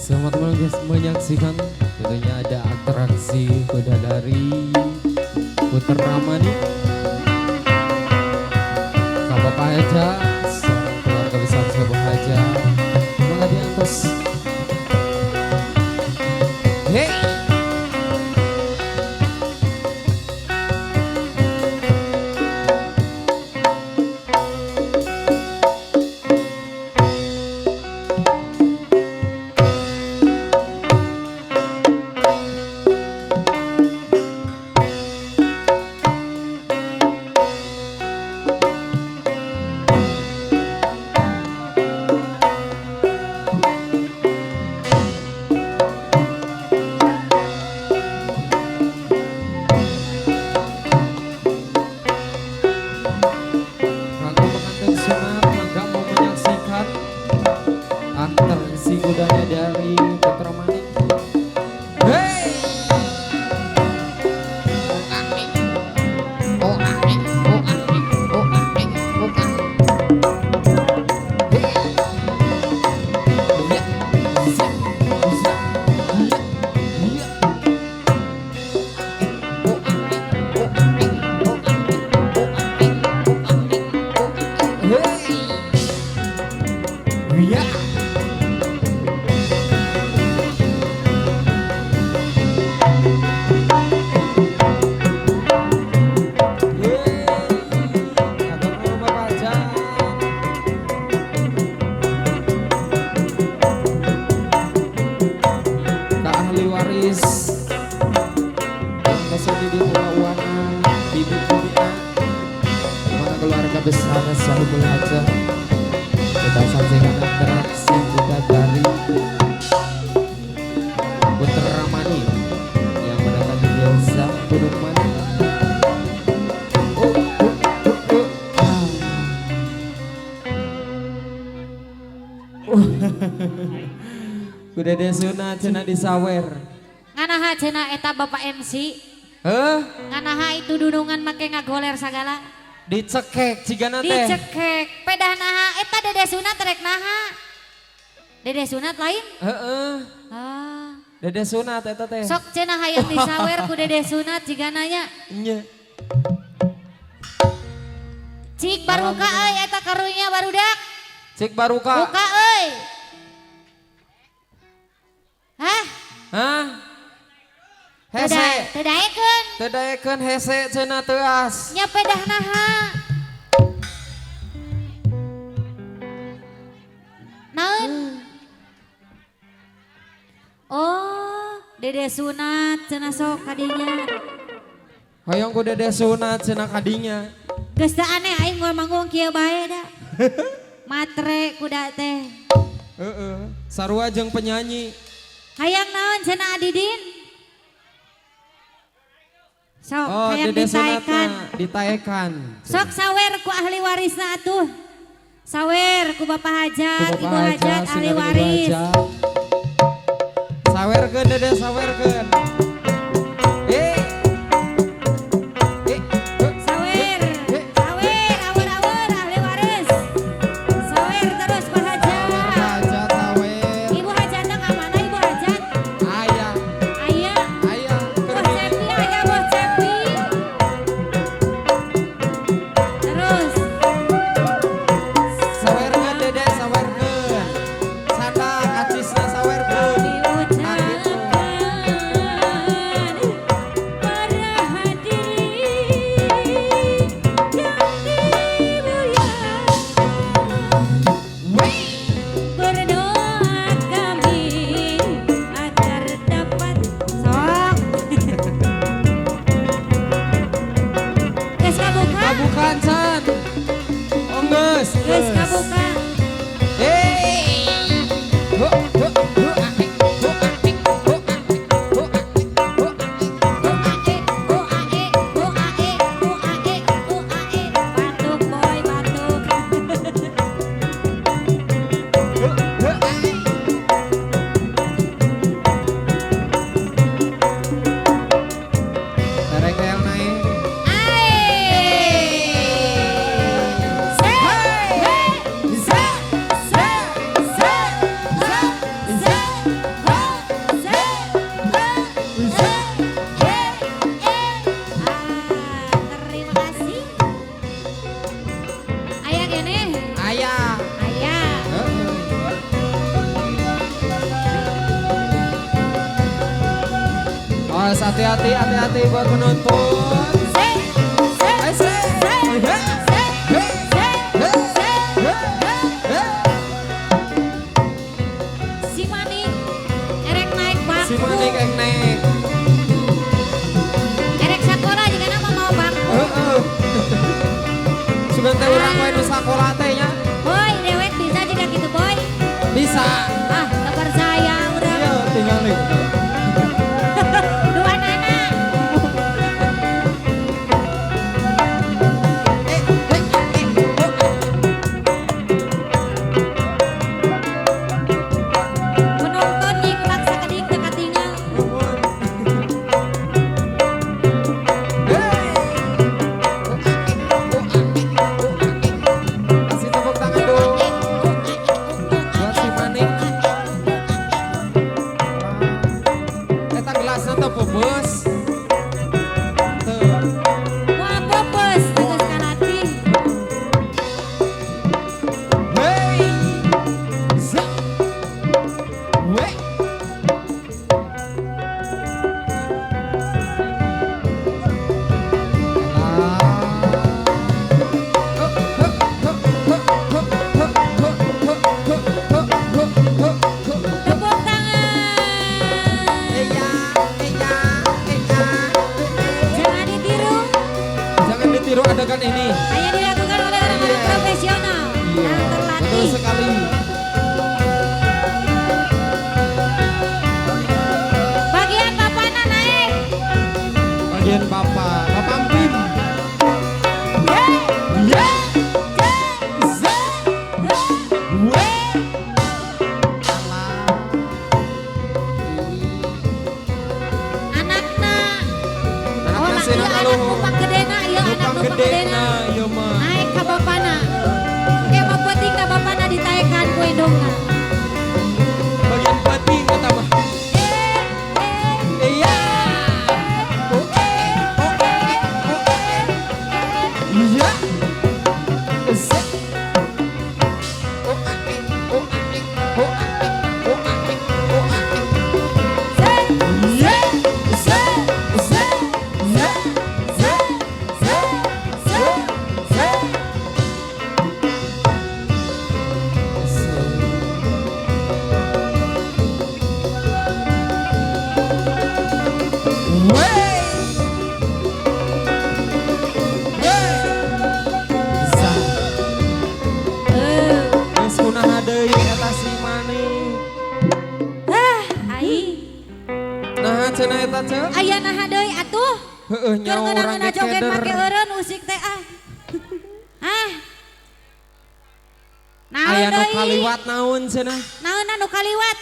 Selamat menyaksikan tentunya ada atraksi kuda dari Putra Manik Bapak Haja, seorang keluarga besar Bapak Haja mengadi antos. Hey. Kudanya dari Putra Manik. Hey! Hey! Keluarga besar Sahibul Hajat, kita saksikan atraksi kuda dari Putra Manik yang mendatangi desa Gunung Manik. Kuda desuna cenah disawer. Nganaha cenah eta Bapak MC? Heh? Nganaha itu dunungan make ngagoler sagala? Dicekek cigana teh. Dicekek. Pedah naha eta Dede Sunat rek naha. Dede Sunat lain? Heeh. Ah. Dede Sunat eta teh. Sok cenah hayang disawer ku Dede Sunat cigana nya. Nya. Cik baruka euy eta karunya barudak. Cik baruka. Buka euy. Hah? Hah? Hese. Teu daekeun. Teu daekeun hese cenah teuas. Nya pedah naha. Naon? Oh, Dede Sunat cenah sok kadinya. Hoyong ku Dede Sunat cenah kadinya. Geus teu aneh aing moal manggung kieu bae da. Matre kuda teh. Heeh, sarua jeung penyanyi. Hayang naon cenah Adidin? Sok, oh, hayang ditaekan. Ditaekan. Sok sawer ku ahli warisna atuh. Sawer ku Bapak Hajat, Ibu Hajat, ahli waris. Sawerkeun Dede, sawerkeun. Sawer, sawer, awur-awur ahli waris. Sawer terus Pak Hajat. Hajat sawer. Ibu Hajat ka mana Ibu Hajat? Aya. Aya. Aya. Bos Cepi, aya Bos Cepi. Terus. Sawerkeun Dede, sawerkeun. Sandak acisna sawerkeun. Diucapkan. Awas hati-hati, hati-hati buat penonton. Se, se, Se, se, he, se, he, se, he, se. he, he. Si Manik erek naik bangku. Si Manik erek naik. Erek sekolah juga nama mau bangku. Heeh. Sugan teh urang we nu sakola teh nya. Boy, dewek bisa juga gitu, Boy. Bisa. Ah, teu percaya urang. Iya, tinggal nih. Dua nana. Eh, eh, eh, oh. Penonton nyingklak sakedik teu katingal. Kasih tepuk tangan dong buat si Manik. Eta gelasna teh bebes. Teu. Wah, bebes geus kalatih. Hey. Za. We. Tepuk tangan. Jangan ditiru, Jangan ditiru adegan ini. hanya dilakukan oleh orang-orang Iya. profesional Iya, yang betul terlatih. sekali. Bagian bapana naik. Bagian bapak, bapak Pim. Hey, Ya, je, za, we. Anakna. Oh, Anaknya lah, sih ieu anak numpang gedena, ieu anak Numpang numpang gede gedena. na, ieu mah. Naik ka bapana. Ke mah penting ka bapana ditaekan ku indungna. Bagian penting kata mah. Eh, eh, Iya. Oh, eh, oh, eh, oh, eh. Iya. Z. Oh, a, eh, oh, a, eh, oh, a, eh, oh, a, eh, oh, a, eh. se, Iya. Z, Z, Z, Z, Z, Z, Z. Wey. Wey. Za. Eh. Geus kunaha deui eta si Manik. Ah, aing. Naha cenah eta ceu? Aya naha deui atuh? Heueuh Keur nyawa urang ngeunah ge joget keder. make eureun usik teh ah. Ah. Naon Aya nu deui? kaliwat naon cenah? Naon anu kaliwat?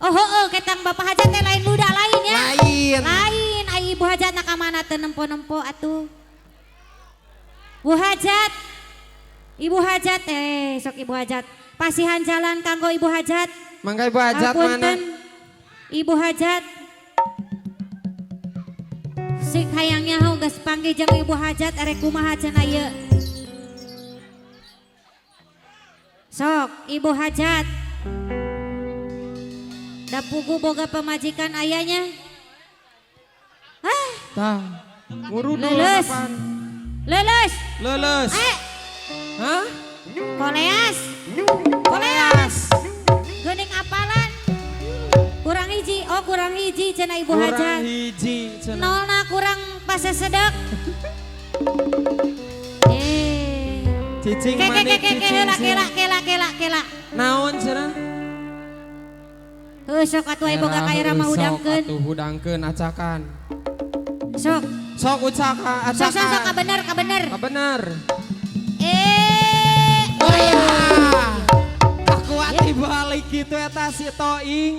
Oh heueuh ketang Bapak Hajat teh lain luda lain ya. Lain. Lain ai Ibu Hajat na ka mana teu nempo-nempo atuh. Bu Hajat. Ibu Hajat eh sok Ibu Hajat. Pasihan jalan kanggo Ibu Hajat. Mangga Ibu Hajat mana? Hapunten. Ibu Hajat. Sik hayangnya hau geus panggih jeung Ibu Hajat erek kumaha cenah ieu. Sok Ibu Hajat. Da pugu boga pamajikan ayanya. Ah, Tah. Ngurudul Leuleus. kapan? Leuleus. Leuleus. Eh, Hah? koleas. Koleas. Geuning apalan. Kurang hiji, oh kurang hiji cenah Ibu Kurang Hajat. hiji cenah. Nolna kurang pasesedek. Eh. Cicing Ke ke ke manik ke ke cicing. kela sih. kela kela kela kela. Naon cenah? Heuh sok atuh aya boga ka ira mah Sok hudangkeun. Atuh hudangkeun acakan. Sok. Sok ucaka acakan. Sok sok sok kabener kabener. Kabener. Eh. Oh iya. Kakuat dibalik gitu eta si Toing.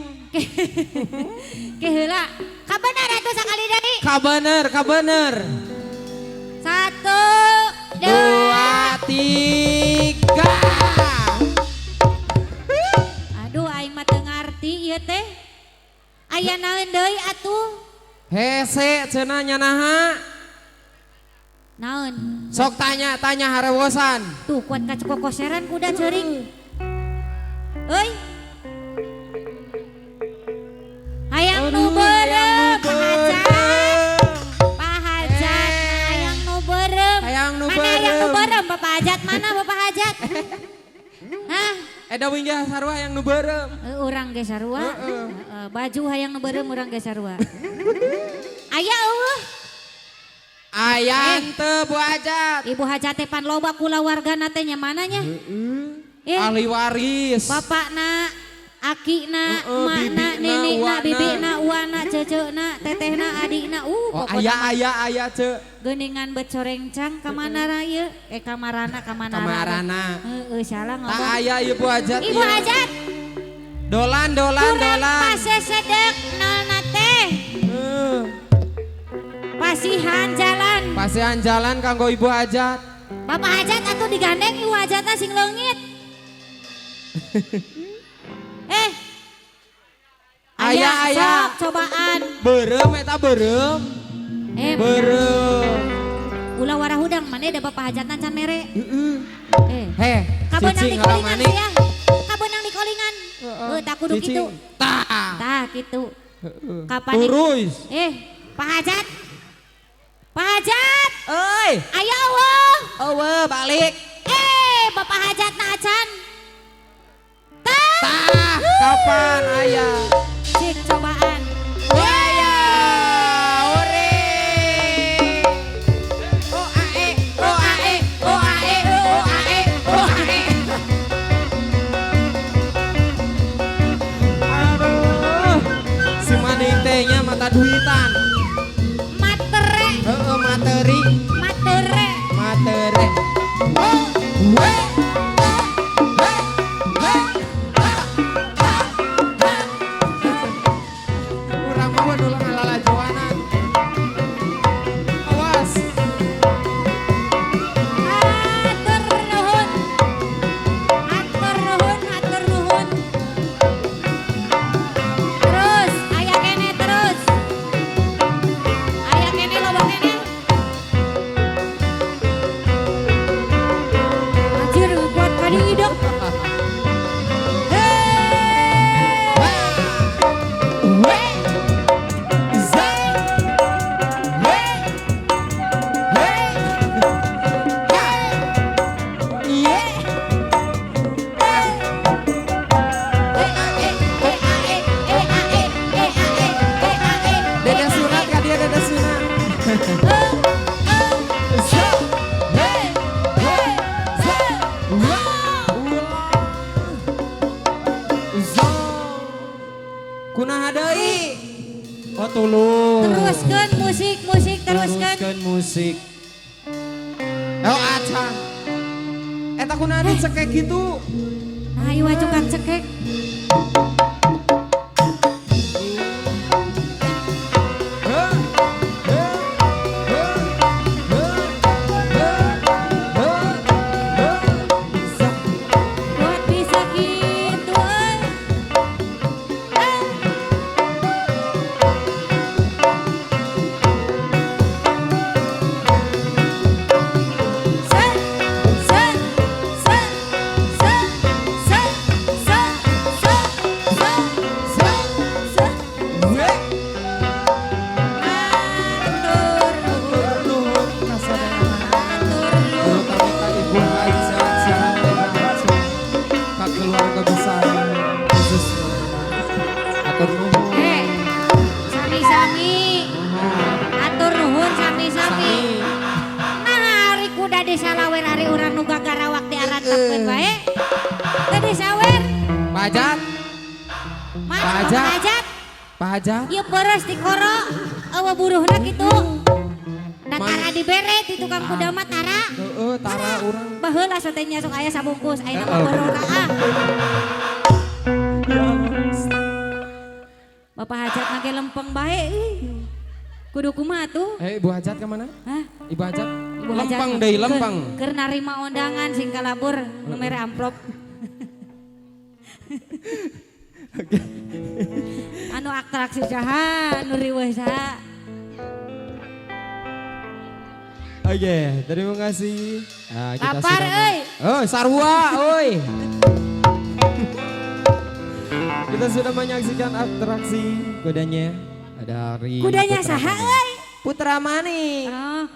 Ke heula. Kabener atuh sakali deui. Kabener, kabener. Satu, dua. Dua, tiga. Aduh aing mah teu ngarti ieu teh. Aya naon deui atuh? Hese cenah nyanaha. Naon? Sok tanya, tanya harewosan. Tuh kuat ka kokoseran kuda ceuring. Euy. Hayang nu Aduh, beureum. Da winggah sarua yang nu beureum. Urang ge sarua. Baju hayang nu beureum urang ge sarua. Aya eueuh. Aya henteu Bu Hajat. Ibu Hajat teh pan loba kulawargana teh nya mana nya? Ahli waris. Bapakna, akina, emakna, nenekna, bibina, uana, ceceuna, tetehna, adikna, pokokna. Aya aya ce. Geuningan becorencang ka mana ieu? Kamarana kamarana. Kamarana. Heeh, salah ngomong. Tah aya Ibu Hajat. Ibu Hajat. Dolan dolan dolan. Pasesedek nalna teh. Pasihan jalan. Pasihan jalan kanggo Ibu Hajat. Bapak Hajat atuh digandeng Ibu Hajatna sing leungit. Aya aya sok cobaan. Beureum eta beureum. Beureum. Ulah warah hudang mane da Bapak Hajatna can mere. Heeh. Heh, kabeunang di kolingan sia. Kabeunang di kolingan. Heuh, tak kudu kitu. Tah. Tah kitu. Kapan terus. Pak Hajat. Pak Hajat. Euy. Aya eueuh. Eueuh balik. Bapak Hajatna acan. Tah, kapan aya? Cik cobaan. Aya, ore. O a e, o a e, o a e, o a e, o a e. Aduh, si maning teh nya mata duitan. Matere. Heeh, materi. Matere. Matere. Oh, we. Teruskan musik, teruskan. Teruskan musik. Oh acan. Eta kunaon cekek gitu. Nah, ieu cukang cekek. Buat bisa gitu euy. Sami-sami. Atur nuhun sami-sami. Nah, ari kuda desa lawer ari urang nu gagarawak diarantepkeun bae. Teu disawer. Pak Hajat. Pak Hajat. Pak Hajat. Ieu peres dikoro eueuh buruhna kitu. Da tara dibere di tukang kuda mah tara. Heeh, tara urang. Baheula sateh nya sok aya sabungkus, ayeuna mah buruhna ah. Bapak Hajat nage lempeng bae euy. Kudu kumaha tuh? Ibu Hajat ke mana? Hah? Ibu Hajat? Ibu Hajat. Lempeng deui lempeng. Keur narima undangan sing kalabur nu mere amplop. Anu atraksi saha, anu riweuh saha. Oke, terima kasih. Nah, kita Lapar euy. Oh, sarua euy. Kita sudah menyaksikan atraksi kudanya dari Kudanya saha euy? Putra Manik. Oh,